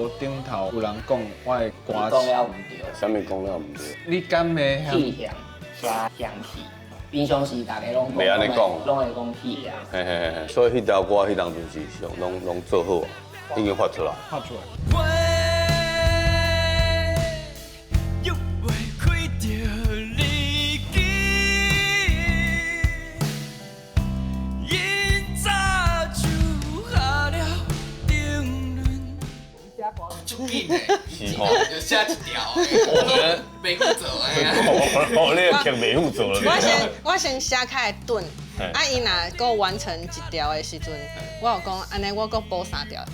路頂頭有人講我的歌講了毋對，啥物講了毋對？你敢會氣嫌寫嫌棄，平常時大家攏袂按呢講攏會講氣嫌。嘿嘿嘿，所以彼條歌彼當陣是上攏攏做好啊，已經發出來。發出來。又袂開著日記，𪜶早就下了定論。足緊的，是吼，就寫一條，我袂赴做的。哦，你個劇袂赴做了。我先寫開來轉，啊，伊若閣完成一條的時陣，我有講按呢，我閣補三條。